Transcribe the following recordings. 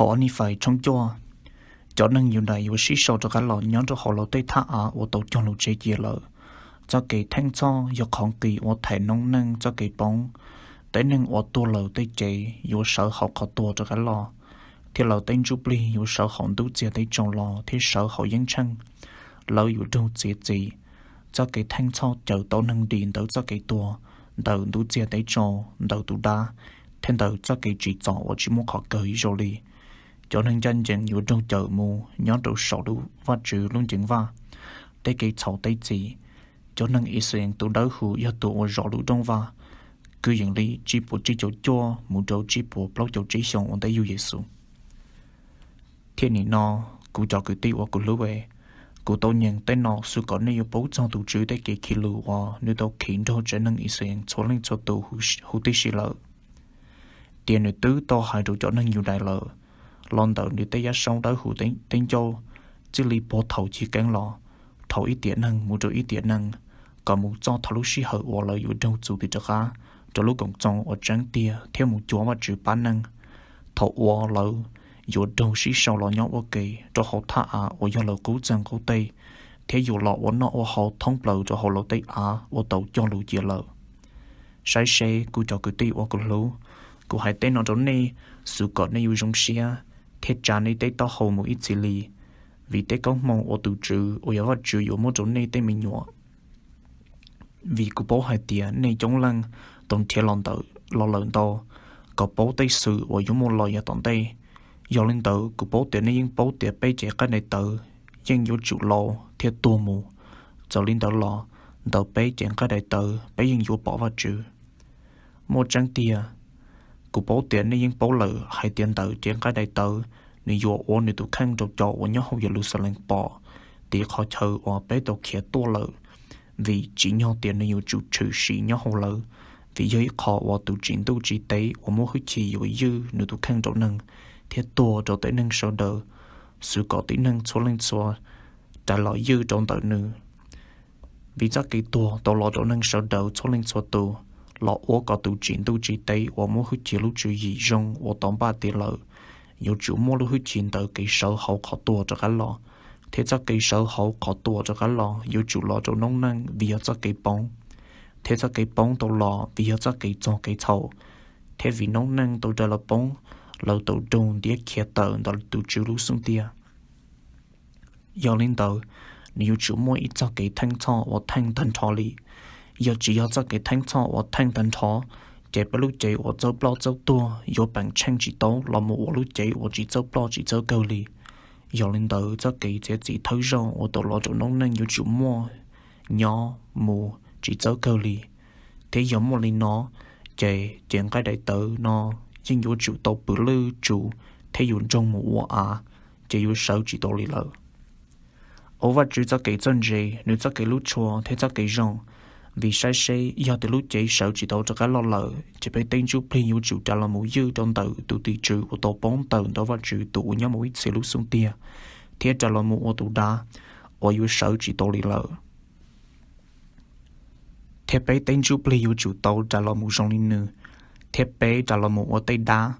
Ob Nifais tshooj cuaj. Cov neeg Yudais yuav sib sau rov qab los nyob rau hauv lawv tej thaj av uas tau cog lus tseg cia lawm. Txoj kev theej txhoj yog qhov nqis uas them noob neej txoj kev poob. Tej neeg uas tuag lawm tej cev yuav sawv hauv qhov tuag rov qab los, thiab lawv tej ntsuj plig yuav sawv hauv ntuj txiag teb tsaus los thiab sawv hauv yeeb tsheej. Lawv yuav raug txiav txim. Txoj kev theej txhoj cawm tau neeg dim ntawm txoj kev tuag, ntawm ntuj txiag teb tsaus, ntawm tus dab, thiab ntawm txoj kev tsim txom uas tsis muaj qhov kawg ib zaug li. Cov neeg ncaj ncees yuav raug cawm mus nyob rau saum Vajtswv lub nceeg vaj. Tej kev txhaum tej txim. Cov neeg Ixayees tus dawb huv yog tus uas zov lub rooj vaj, kwv yees li tsib puas tsib caug cuaj mus rau tsib puas plaub caug tsib xyoo ua ntej yug Yexus. Thiab nim no, kuv cov kwv tij uas kuv hlub, kuv tau nyeem tej no xwv kom nej yuav paub txog tus Tswv tej kev khi lus uas nws tau khi nrog tsev neeg Ixayees txhua leej txhua tus huv tib si lawm, tias nws twb tau hais rau cov neeg Yudais lawm, los ntawm nws tej yaj saub dawb huv tej ncauj, txij li puag thaum chiv keeb los, thaum ib tiam neeg mus rau ib tiam neeg, kom mus txog thaum lub sij hawm uas lawv yuav raug txum tim rov qab rau lub koom txoos uas tseeb tiag thiab mus cuag Vajtswv pab neeg. Thaum uas lawv yuav raug sib sau los nyob ua ke rau hauv thaj av uas yog lawv qub txeeg qub teg, thiab yuav los ua noj ua haus thoob plaws rau hauv lawv tej av uas tau cog lus cia lawm. Saib seb, kuv cov kwv tij uas kuv hlub, kuv hais tej no rau nej xwv kom nej yuav zoo siab, thiab tsa nej tej taub hau mus ib txhis li, vim tej koob hmoov uas tus Tswv uas yog Vajtswv yuav muab rau nej tej me nyuam. Vim kuv paub hais tias nej coob leej tau nrhiav los lawm ntau, kom paub tej xwm uas yuav muaj los yav tom ntej. Yog li ntawd, kuv paub tias nej yeej paub tias peb cev nqaij daim tawv yeej yuav tsum laus thiab tuag mus. Txawm li ntawd los, ntawm peb cev nqaij daim tawv peb yeej yuav pom Vajtswv. Muaj tseeb tiag, kuv paub tias nej yeej paub lawm hais tias ntawm cev nqaij daim tawv, nws yuav ua nws tus kheej rau cov uas nyob hauv Yeluxalees pom, tiv qhov chaw uas peb tau khiav tuaj lawm, vim tsim nyog tias nws yuav tsum tshwm sim nyob hauv lawv, vim yog ib qho uas tus tsim ntuj tsim teb uas muaj hwj chim yuav ywj nws tus kheej rau neeg thiab tuag rau tej neeg sawv daws, xwv kom tib neeg txhua leej txhua rais los ywj rau ntawm nws. Vim txoj kev tuag tau los rau neeg sawv daws txhua leej txhua tus, los ua kom tus tsim ntuj tsim teb uas muaj hwj chim lub tswv yim zoo uas tau npaj tiav lawm, yuav tsum muaj lub hwj chim ntawm kev sawv hauv qhov tuag rov qab los, thiab txoj kev sawv hauv qhov tuag rov qab los yuav tsum los rau noob neej vim yog txoj kev poob, thiab txoj kev poob tau los vim yog txoj kev txog kev txhaum, thiab vim noob neej tau rais los poob, lawv tau raug ntiab khiav tawm ntawm tus Tswv lub xub ntiag. Yog li ntawd, nws yuav tsum muaj ib txoj kev theej txhoj uas theej tag nrho li. Yog tsis yog txoj kev theej txhoj uas theej tag nrho, ces peb lub cev uas txawj ploj txawj tuag yuav peem tsheej tsis tau los mus ua lub cev uas tsis txawj ploj tsis txawj kawg li. Yog li ntawd, txoj kev txiav txim thawj zaug uas tau los rau noob neej yuav tsum muaj nyob mus tsis txawj kawg li. Thiab yog muaj li no, ces cev nqaij daim tawv no yeej yuav tsum tau pw lwj tsum thiab yuav ntsoog mus ua av, ces yuav sawv tsis tau li lawm. Ua Vajtswv txoj kev txawj ntse, nws txoj kev hlub tshua thiab txoj kev zoo, vim saib seb, yog tias lub cev sawv tsis tau rov qab los lawm, ces peb tej ntsuj plig yuav tsum rais los mus ywj rau ntawm tus tim tswv uas tau poob tawm ntawm Vajtswv tus uas nyob mus ib txhis lub xub ntiag, thiab rais los mus ua tus dab uas yuav sawv tsis tau li lawm. Thiab peb tej ntsuj plig yuav tsum tau rais los mus zoo li nws, thiab peb rais los mus ua tej dab,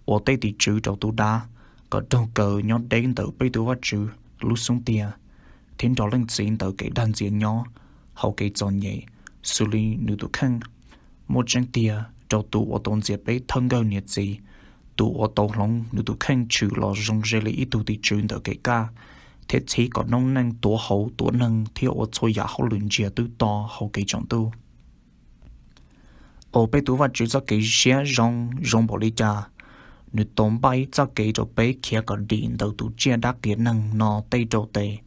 ua tej tim tswv rau tus dab, kom raug kaw nyob deb ntawm peb tus Vajtswv lub xub ntiag, thiab nrog Leej Txiv ntawm kev dag ntxias nyob hauv kev txom nyem, xws li nws tus kheej. Muaj tseeb tiag, rau tus uas tau ntxias peb thawj nkawm niam txiv, tus uas tau hloov nws tus kheej tshwm los zoo ze li ib tug tim tswv ntawm kev kaj, thiab txhiv kom noob neej tuav hauv tuav neeg thiab ua txhua yam hauj lwm ntsiag twb to hauv kev tsaus ntuj. Ua peb tus Vajtswv txoj kev siab zoo zoo npaum li cas, nws tau npaj ib txoj kev rau peb khiav kom dim ntawm tus tsiaj dab qias neeg no tej rau tes.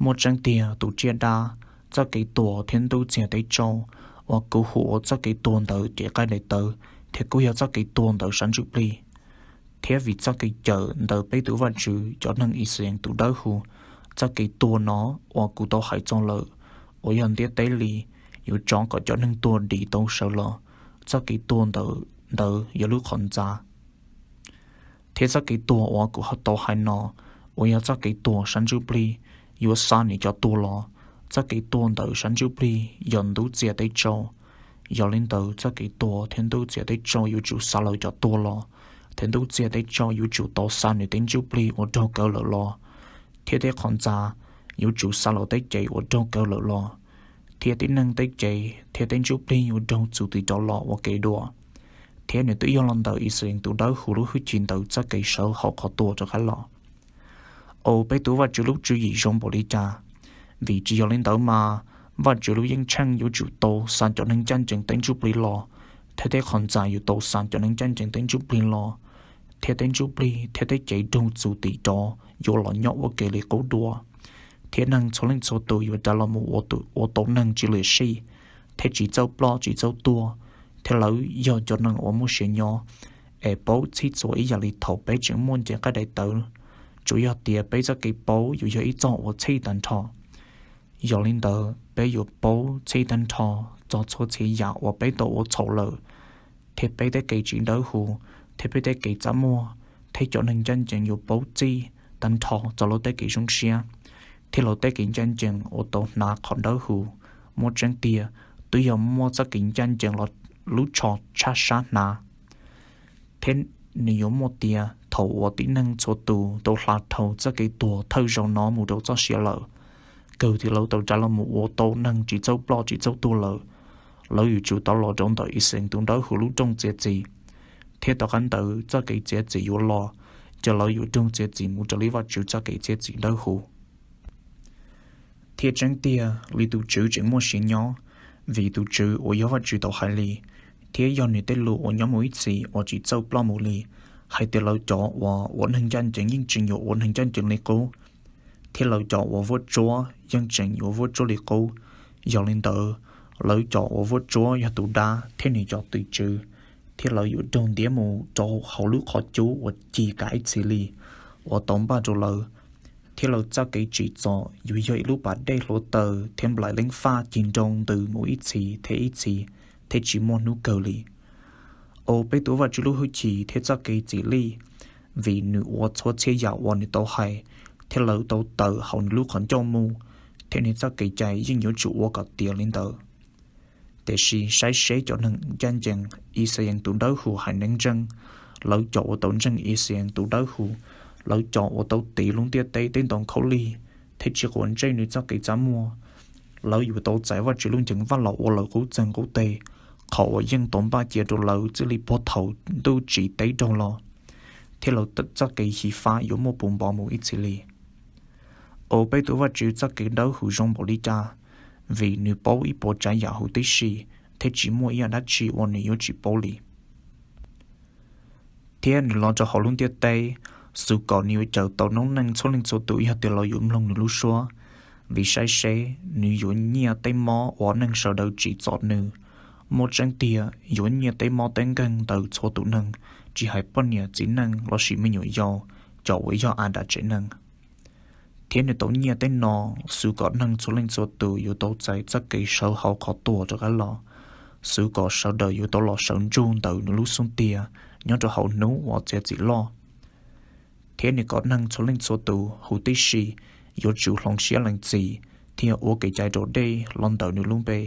Muaj tseeb tiag, tus tsiaj dab, txoj kev tuag thiab ntuj txiag teb tsaus, uas kuv hu ua txoj kev tuag ntawm cev nqaij daim tawv, thiab kuj yog txoj kev tuag ntawm sab ntsuj plig. Thiab vim txoj kev cawm ntawm peb tus Vajtswv cov neeg Ixayees tus dawb huv, txoj kev tuag no uas kuv tau hais txog lawm, uas yog ntiaj teb li, yuav tso kom cov neeg tuag dim tau sawv los, txoj kev tuag ntawd yog lub qhov ntxa. Thiab txoj kev tuag uas kuv tau hais no, uas yog txoj kev tuag sab ntsuj plig, yuav xa niam cov tuag los. Txoj kev tuag ntawm sab ntsuj plig yog ntuj txiag teb tsaus. Yog li ntawd, txoj kev tuag thiab ntuj txiag teb tsaus yuav tsum xa lawv cov tuag los, thiab ntuj txiag teb tsaus yuav tsum tau xa nws tej ntsuj plig uas raug kaw lawm los, thiab tej qhov ntxa yuav tsum xa los tej cev uas raug kaw lawm los, thiab tib neeg tej cev thiab tej ntsuj plig yuav raug txum tim rov los ua ke dua. Thiab nws twb yog los ntawm Ixayees tus dawb huv lub hwj chim ntawd txoj kev sawv hauv qhov tuag rov qab los. Au peb tus Vajtswv lub tswv yim zoo npaum li cas! Vim tsis yog li ntawd mas, Vajtswv lub yeeb tsheej yuav tsum tau xa cov neeg ncaj ncees tej ntsuj plig los, thiab tej qhov ntxa yuav tau xa cov neeg ncaj ncees tej ntsuj plig los, thiab tej ntsuj plig thiab tej cev raug txum tim rov yuav los nyob ua ke li qub dua. Thiab neeg txhua leej txhua tus yuav rais los mus ua tau neeg tsis lim sij, thiab tsis txawj ploj tsis txawj tuag, thiab lawv yog cov neeg uas muaj sia nyob, es paub txhij txhua ib yam li thaum peb tseem muaj nce qab daim tawv, tsuas yog tias peb txoj kev paub yuav yog ib txoj uas txhij tag nrho. Yog li ntawd peb yuav paub txhij tag nrho txog txhua txhia yam uas peb tau ua txhaum lawm, thiab peb tej kev tsis dawb huv, thiab peb tej kev txaj muag, thiab cov neeg ncaj ncees yuav paub txhij tag nrho txog lawv tej kev zoo siab, thiab lawv tej kev ncaj ncees uas tau hnav qhov dawb huv. Muaj tseeb tiag, twb yog muaj txoj kev ncaj ncees los lub tsho tshab sab hnav. Thiab nws yuav muaj tias thaum uas tib neeg txhua tus tau hla dhau txoj kev tuag thawj zaug no mus rau txoj sia lawm, kawg tias lawv tau rais los mus ua tau neeg tsis txawj ploj tsis txawj tuag lawm, lawv yuav tsum tau los rau ntawm Ixayees tus dawb huv lub rooj txiav txim, thiab tom qab ntawd txoj kev txiav txim yuav los, ces lawv yuav raug txiav txim mus raws li Vajtswv txoj kev txiav txim dawb huv. Thiab tseeb tiag li tus Tswv tseem muaj sia nyob, vim tus Tswv uas yog Vajtswv tau hais li, thiab yog nws tej lus uas nyob mus ib txhis uas tsis txawj ploj mus li, hais tias lawv cov uas ua neeg ncaj ncees yeej tseem yuav ua neeg ncaj ncees li qub, thiab lawv cov uas vuab tsuab yeej tseem yuav vuab tsuab li qub. Yog li ntawd, lawv cov uas vuab tsuab yog tus dab thiab nws cov tim tswv, thiab lawv yuav raug ntiab mus rau hauv lub qhov cub uas cig kav ib txhis li uas tau npaj rau lawv, thiab lawv txoj kev tsim txom yuav yog ib lub pas dej hluav taws thiab nplaim leej faj cig nroo ntws mus ib txhis thiab ib txhis, thiab tsis muaj hnub kawg li. Au peb tus Vajtswv lub hwj chim thiab txoj kev txim lij, vim nws ua txhua txhia yam uas nws tau hais, thiab lawv tau tawm hauv nws lub qhov ncauj mus, thiab nws txoj kev cai yeej yuav tsum ua kom tiav li ntawd. Tiam sis saib seb, cov neeg ncaj ncees, Ixayees tus dawb huv haiv neeg ntseeg, lawv cov uas tau ntseeg Ixayees tus dawb huv, lawv cov uas tau tiv lub ntiaj teb tej ntoo khaub lig thiab tsis quav ntsej nws txoj kev txaj muag, lawv yuav tau txais Vajtswv lub nceeg vaj los ua lawv qub txeeg qub teg, qhov uas yeej tau npaj cia rau lawv txij li puag thaum ntuj tsim teb raug los, thiab lawv txoj kev xyiv fab yuav muaj puv npo mus ib txhis li. Au peb tus Vajtswv txoj kev dawb huv zoo npaum li cas, vim nws paub ib puas tsav yam huv tib si, thiab tsis muaj ib yam dab tsi uas nws yuav tsis paub li. Thiab nws los rau hauv lub ntiaj teb, xwv kom nws yuav cawm tau noob neej txhua leej txhua tus yog tias lawv yuav mloog nws lub suab. Vim saib seb, nws yuav nyiaj tej mob uas neeg sawv daws tsim txom nws. Muaj tseeb tiag, yuav nyiaj tej mob tej nkeeg ntawm txhua tus neeg, tsis hais poj niam txiv neej lossis me nyuam yaus, cov uas yog Adas tsev neeg. Thiab nws tau nyiaj tej no xwv kom neeg txhua leej txhua tus yuav tau txais txoj kev sawv hauv qhov tuag rov qab los, xwv kom sawv daws yuav tau los sawv ntsug ntawm nws lub xub ntiag nyob rau hauv hnub uas txiav txim loj. Thiab nws kom neeg txhua leej txhua tus huv tib si yuav tsum hloov siab lees txim thiab ua kev cai raus dej los ntawm nws lub npe,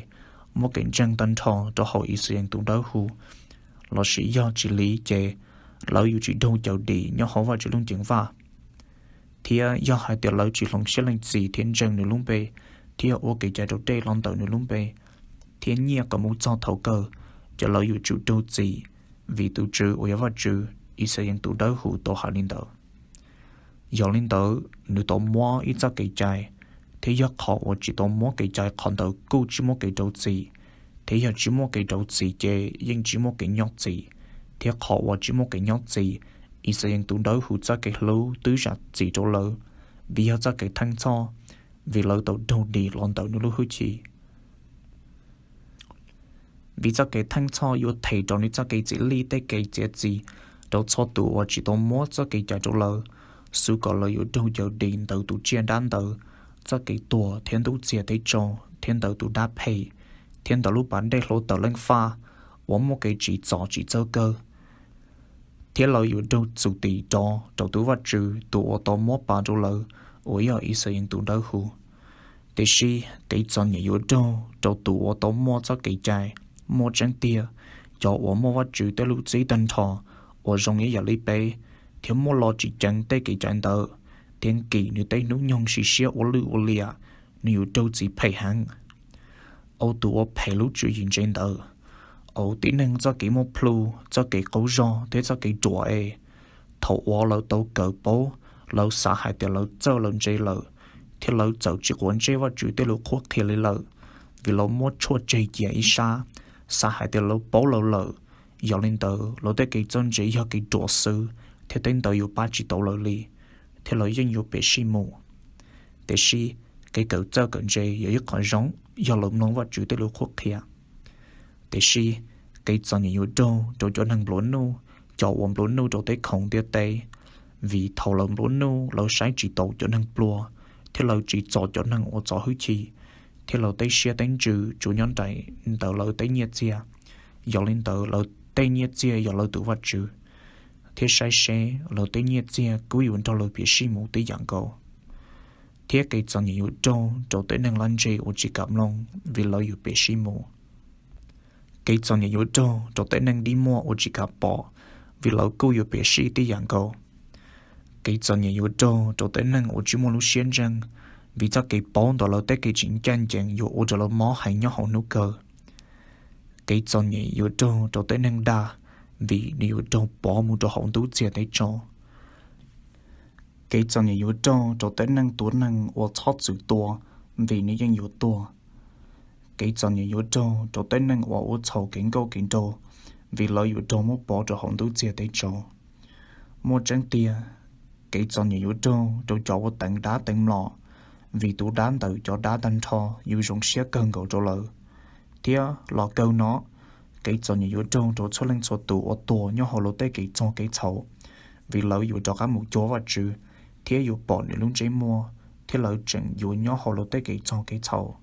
muab kev ntseeg tag nrho rau hauv Ixayees tus dawb huv, lossis yog tsis li ces lawv yuav tsis raug cawm dim nyob hauv Vajtswv lub nceeg vaj. Thiab yog hais tias lawv tsis hloov siab lees txim thiab ntseeg nws lub npe, thiab ua kev cai raus dej los ntawm nws lub npe, thiab nyiaj kom mus txog thaum kawg, ces lawv yuav tsum raug txim, vim tus Tswv uas yog Vajtswv, Ixayees tus dawb huv tau hais li ntawd. Yog li ntawd, nws tau muab ib txoj kev cai, thiab yog qhov uas tsis tau muab kev cai qhov ntawd kuj tsis muaj kev rau txim, thiab yog tsis muaj kev rau txim ces yeej tsis muaj kev nyob txim, thiab qhov uas tsis muaj kev nyob txim, Ixayees tus dawb huv txoj kev hlub twb zam txim rau lawv, vim yog txoj kev theej txhoj, vim lawv tau raug dim los ntawm nws lub hwj chim. Vim txoj kev theej txhoj yuav them rau nws txoj kev txim lij tej kev txiav txim rau txhua tus uas tsis tau muab txoj kev cai rau lawv, xwv kom lawv yuav raug cawm dim ntawm tus tsiaj dab ntawd txoj kev tuag thiab ntuj txiag teb tsaus thiab ntawm tus dab phem, thiab ntawm lub pas dej hluav taws leej faj uas muaj kev tsim txom tsis txawj kawg, thiab lawv yuav raug txum tim rov rau tus Vajtswv tus uas tau muab pa rau lawv, uas yog Ixayees tus dawb huv. Tiam sis kev txom nyem yuav raug rau tus uas tau muaj txoj kev cai. Muaj tseeb tiag, cov uas muaj Vajtswv tej lus txib tag nrho uas zoo ib yam li peb, thiab muaj lo tsis ceev tej kev cai ntawd, thiab nkim nws tej hnub nyoog sim siab ua lwj ua liam, nws yuav raug txim phem heev. Au tus uas phem lub tswv yim ntse ntawd, au tib neeg txoj kev muaj plhu, txoj kev qaug zog thiab txoj kev ruam es, thaum uas lawv tau kawm paub, lawv xav hais tias lawv txawj lawv ntse lawm, thiab lawv txawm tsis quav ntsej Vajtswv tej lus qhuab qhia li lawm, vim lawv muab tshuaj tseg cia ib sab, xav hais tias lawv paub lawv lawm. Yog li ntawd lawv tej kev txawj ntse yog kev ruam xwb, thiab tej ntawd yuav pab tsis tau lawv li, thiab lawv yeej yuav pem sij mus. Tiam sis kev kawm txawj kawm ntse yog ib qho zoo yog lawv mloog Vajtswv tej lus qhuab qhia. Tiam sis kev txom nyem yuav raug rau cov neeg nplua nuj, cov uas nplua nuj rau tej khoom ntiaj teb, vim thaum lawv nplua nuj lawv saib tsis taus cov neeg pluag, thiab lawv tsis txo cov neeg uas txo hwj chim, thiab lawv tej siab tej ntsws tsuas nyob nraim ntawm lawv tej nyiaj txiag. Yog li ntawd lawv tej nyiaj txiag yog lawv tus vaj tswv, thiab saib seb lawv tej nyiaj txiag kuj yuav nrog lawv pem sij mus tib yam nkaus. Thiab kev txom nyem yuav raug rau tej neeg laj ntse uas tsis kam mloog, vim lawv yuav pem sij mus. Kev txom nyem yuav raug rau tej neeg dig muag uas tsis kam pom, vim lawv kuj yuav pem sij tib yam nkaus. Kev txom nyem yuav raug rau tej neeg uas tsis muaj lub siab ntseeg, vim txoj kev paub ntawm lawv tej kev tsis ncaj ncees yuav ua rau lawv mob heev nyob hauv hnub kawg. Kev txom nyem yuav raug rau tej neeg dag, vim nws yuav raug pov mus rau hauv ntuj txiag teb tsaus. Kev txom nyem yuav raug rau tej neeg tua neeg uas txhob txwm tua, vim nws yeej yuav tuag. Kev txom nyem yuav raug rau tej neeg uas ua txhaum kev nkauj kev nraug, vim lawv yuav raug muab pov rau hauv ntuj txiag teb tsaus. Muaj tseeb tiag, kev txom nyem yuav raug rau cov uas teev dab teev mlom, vim tus dab ntawm cov dab tag nrho yuav zoo siab kawg nkaus rau lawv. Thiab los kawg no, kev txom nyem yuav raug rau txhua leej txhua tus uas tuag nyob hauv lawv tej kev txog kev txhaum, vim lawv yuav rov qab mus cuag Vajtswv, thiab yuav pom nws lub ntsej muag, thiab lawv tseem yuav nyob hauv lawv tej kev txog kev txhaum.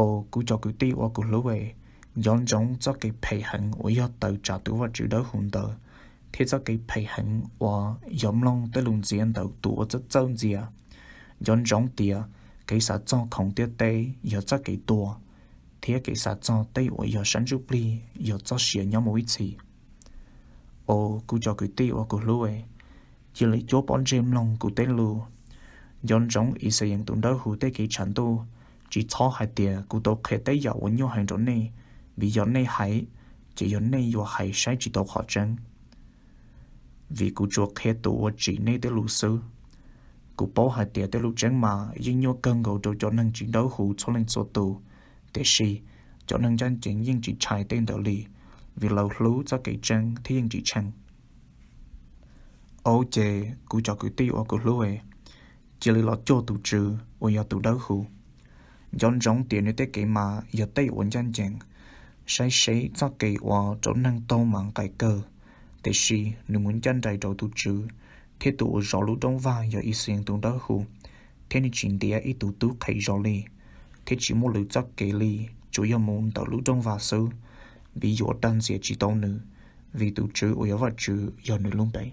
Au, kuv cov kwv tij uas kuv hlub es, nco ntsoov txoj kev phem heev uas yog tawm tsam tus Vajtswv dawb huv ntawd, thiab txoj kev phem heev uas yog mloog tej lus ntxias ntawm tus uas txawj txawj ntxias. Nco ntsoov tias kev xav txog khoom ntiaj teb yog txoj kev tuag, thiab kev xav txog tej uas yog sab ntsuj plig yog txoj sia nyob mus ib txhis. Au, kuv cov kwv tij uas kuv hlub es, cia li cuab pob ntseg mloog kuv tej lus. Nco ntsoov Ixayees tus dawb huv tej kev tshav ntuj, tsis txhob hais tias kuv tau qhia tej yam uas nyuaj heev rau nej, vim yog nej hais, ces yog nej yuav hais saib tsis taus qhov tseeb. Vim kuv tsuas qhia tus uas tsim nej tej lus xwb. Kuv paub hais tias tej lus tseeb mas yeej nyuaj kawg nkaus rau cov neeg tsis dawb huv txhua leej txhua tus, tiam sis cov neeg ncaj ncees yeej tsis ntshai tej ntawd li, vim lawv hlub txoj kev tseeb thiab yeej tsis tsheej. Au ces, kuv cov kwv tij uas kuv hlub es, cia li los cuag tus Tswv uas yog tus dawb huv. Nco ntsoov tias nws tej kev mas yog tej uas ncaj ncees, saib seb txoj kev uas rau neeg taug mas nqaim kawg, tiam sis nws mus ncaj nraim rau tus Tswv, thiab tus uas zov lub rooj vag yog Ixayees tus dawb huv, thiab nws tsis ntiav ib tug tub qhe zos li, thiab tsis muaj lwm txoj kev li, tsuas yog mus ntawm lub rooj vag xwb, vim yuav dag ntxias tsis tau nws, vim tus Tswv uas yog Vajtswv yog nws lub npe.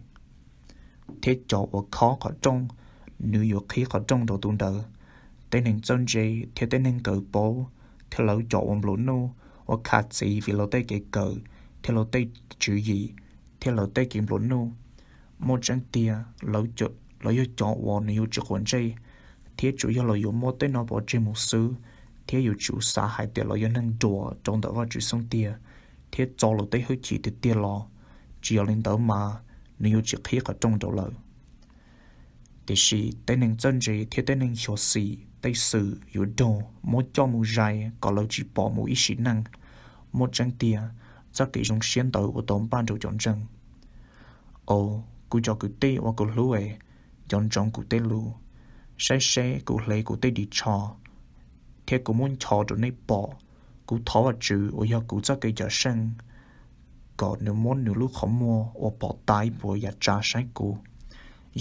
Thiab cov uas khob qhov rooj, nws yuav qhib qhov rooj rau tus ntawd. Tej neeg txawj ntse thiab tej neeg kawm paub, thiab lawv cov uas nplua nuj, uas khav txiv vim lawv tej kev kawm, thiab lawv tej tswv yim, thiab lawv tej kev nplua nuj. Muaj tseeb tiag, lawv yog cov uas nws yuav tsis quav ntsej, thiab tsuas yog lawv yuav muab tej no pov tseg mus xwb, thiab yuav tsum xav hais tias lawv yog neeg ruam rau ntawm Vajtswv xub ntiag, thiab txo lawv tej hwj chim tiag tiag los, tsis yog li ntawd mas nws yuav tsis qhib qhov rooj rau lawv. Tiam sis tej neeg txawj ntse thiab tej neeg xyuam xim tej xwm yuav raug muab coj mus zais kom lawv tsis pom mus ib sim neej. Muaj tseeb tiag, txoj kev zoo siab ntawd ua tau npaj rau cov ntseeg. Au, kuv cov kwv tij uas kuv hlub es, nco ntsoov kuv tej lus, saib seb kuv hle kuv tej ris tsho, thiab kuv muab ncho rau nej pom. Kuv thov Vajtswv uas yog kuv txoj kev cawm seej, kom nws muab nws lub qhov muag uas pom tas ib puas yam tsa saib kuv.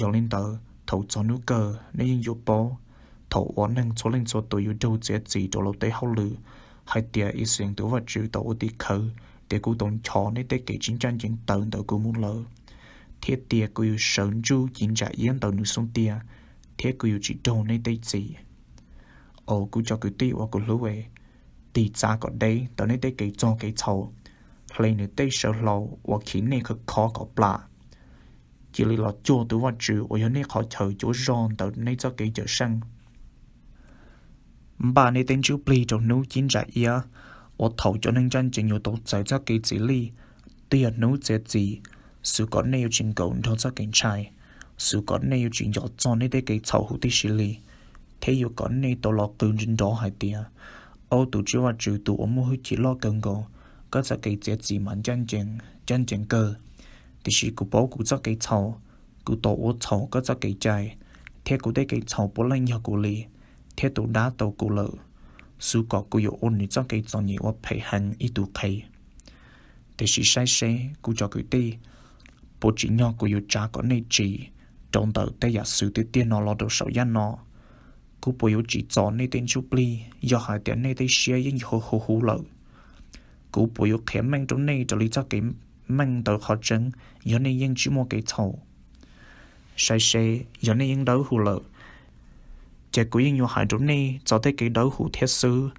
Yog li ntawd, thaum txog hnub kawg nej yeej yuav paub, thaum uas neeg txhua leej txhua tus yuav raug txiav txim rau lawv tej hauj lwm, hais tias Ixayees tus Vajtswv tau ua tim khawv tias kuv tau ncho nej tej kev tsis ncaj ncees tawm ntawm kuv mus lawm, thiab tias kuv yuav sawv ntsug ci ntsa iab ntawm nws xub ntiag, thiab kuv yuav tsis raug nej tej txim. Au, kuv cov kwv tij uas kuv hlub es, tig txav kom deb ntawm nej tej kev txog kev txhaum, hle nws tej saw hlau uas khi nej khov khov kom plam. Cia li los cuag tus Vajtswv uas yog nej qhov chaw cuab zog ntawm nej txoj kev cawm seej. Npaj nej tej ntsuj plig rau hnub cib ntsa iab, uas thaum cov neeg ncaj ncees yuav tau txais txoj kev txim lij, twb yog hnub txiav txim. Xwv kom nej yuav tsis nkaum nrog txoj kev ntshai, xwv kom nej yuav tsis nco txog nej tej kev txhaum huv tib si li, thiab yuav kom nej tau los qw nrov nrov hais tias, Au tus Tswv Vajtswv tus uas muaj hwj chim loj kawg nkaus, koj txoj kev txiav txim mas ncaj ncees, ncaj ncees kawg. Tiam sis kuv paub kuv txoj kev txhaum, kuv tau ua txhaum koj txoj kev cai, thiab kuv tej kev txhaum puav leej yog kuv li, thiab tus dab tau kuv lawm. Xwv kom kuv yuav ua nws txoj kev txom nyem uas phem heev ib tug qhev. Tiam sis saib seb, kuv cov kwv tij, puas tsim nyog kuv yuav tsa kom nej tsim rau ntawm tej yam xwv tiag tiag no los rau saum yaj no? Kuv puas yuav tsim txom nej tej ntsuj plig yog hais tias nej tej siab yeej hu hu huv lawm? Kuv puas yuav qhia meej rau nej raws li txoj kev meej ntawm qhov tseeb yog nej yeej tsis muaj kev txhaum? Saib seb, yog nej yeej dawb huv lawm, ces kuv yeej yuav hais rau nej txog tej kev dawb huv thiab xwb.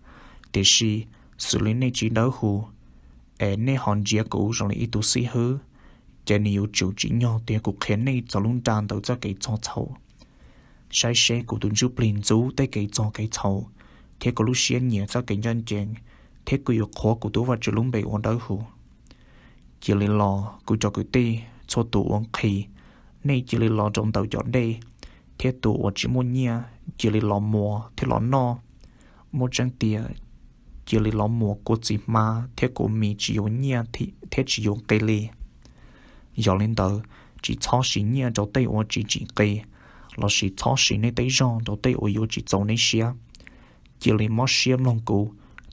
Tiam sis, xws li nej tsis dawb huv, es nej ho ntsia kuv zoo li ib tug xib hwb, ces nws yuav tsum tsim nyog tias kuv qhia nej txog lub nra ntawm txoj kev txog txhaum. Saib seb, kuv tus ntsuj plig ntxub tej kev txog kev txhaum, thiab kuv lub siab nyiam txoj kev ncaj ncees, thiab kuv yuav qhuas kuv tus Vajtswv lub npe ua dawb huv. Cia li los, kuv cov kwv tij, txhua tus uas nqhis, nej cia li los rau ntawm cov dej, thiab tus uas tsis muaj nyiaj, cia li los muas thiab los noj. Muaj tseeb tiag, cia li los muas kua txiv hmab thiab kua mis tsis yuav nyiaj thiab tsis yuav nqi li. Yog li ntawd, tsis txhob siv nyiaj rau tej uas tsis tsim nqi, lossis txhob siv nej tej zog rau tej uas yuav tsis txaus nej siab. Cia li mob siab mloog kuv,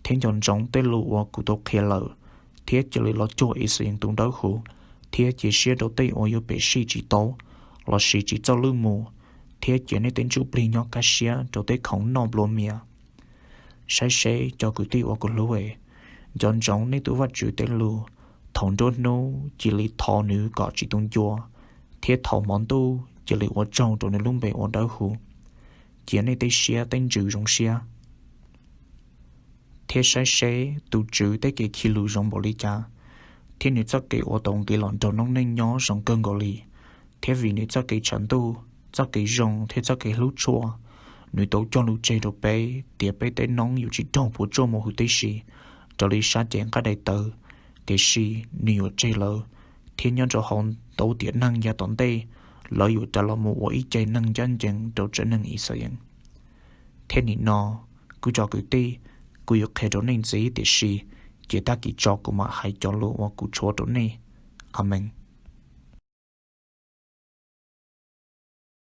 thiab nco ntsoov tej lus uas kuv tau qhia lawm, thiab cia li los cuag Ixayees tus dawb huv, thiab cia siab rau tej uas yuav pem sij tsis tau, lossis tsis txawj lwj mus, thiab cia nej tej ntsuj plig nyob kaj siab rau tej khoom noj nplua mias. Saib seb, cov kwv tij uas kuv hlub es, nco ntsoov nej tus Vajtswv tej lus. Thaum nruab hnub cia li thov nws kom tsis tu ncua, thiab thaum hmo ntuj cia li ua tsaug rau nws lub npe uas dawb huv. Cia nej tej siab tej ntsws zoo siab, thiab saib seb, tus Tswv tej kev khi lus zoo npaum li cas, thiab nws txoj kev uas tau nqis los nrog noob neej nyob zoo kawg nkaus li. Thiab vim nws txoj kev tshav ntuj, txoj kev zoo thiab txoj kev hlub tshua, nws tau cog lus tseg rau peb tias peb tej noob yuav tsis raug puas tsuaj mus huv tib si, raws li sab cev nqaij daim tawv. Tiam sis nws yuav tseg lawv, thiab nyob rau hauv ntau tiam neeg yav tom ntej, lawv yuav rais los mus ua ib ce neeg ncaj ncees rau tsev neeg Ixayees. Thiab nim no, kuv cov kwv tij, kuv yuav qhia rau nej ntxiv, tiam sis cia tag kis tso kuv mam hais cov lus uas kuv tshuav rau nej. Amees.